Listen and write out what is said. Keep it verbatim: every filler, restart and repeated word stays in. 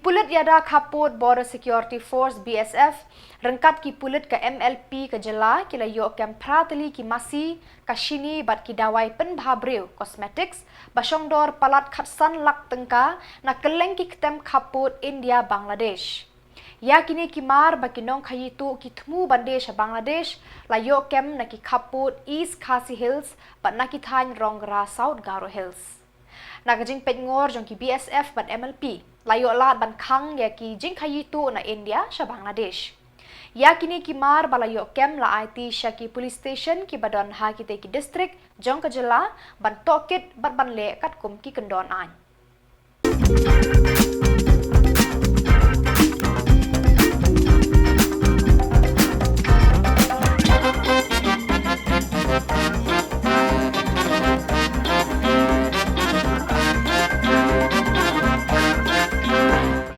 Pulit ïada khappud Border Security Force, B S F, ryngkat ki pulit ka M L P ka jylla ki la ïoh kem phra tylli ki masi, ka shini bad ki dawai pynbha briew, cosmetics, ba shongdor palat khatsan lak tyngka na kylleng ki ktem khappud India Bangladesh. Ïa kine ki mar ba ki nongkhaïi tuh ki thmu ban die sha Bangladesh la ïoh kem na ki khappud East Khasi Hills bad na ki thaiñ Rongra, South Garo Hills. Na ka jingpeit ngor jong ki B S F bad M L P, la ïoh lad ban khang ïa ki jingkhaïi tuh na India sha Bangladesh. Ïa kine ki mar ba la ïoh kem la aiti sha ki police station ki ba don ha kitei ki district jong ka jylla ban tohkit bad ban leh katkum ki kyndon aiñ.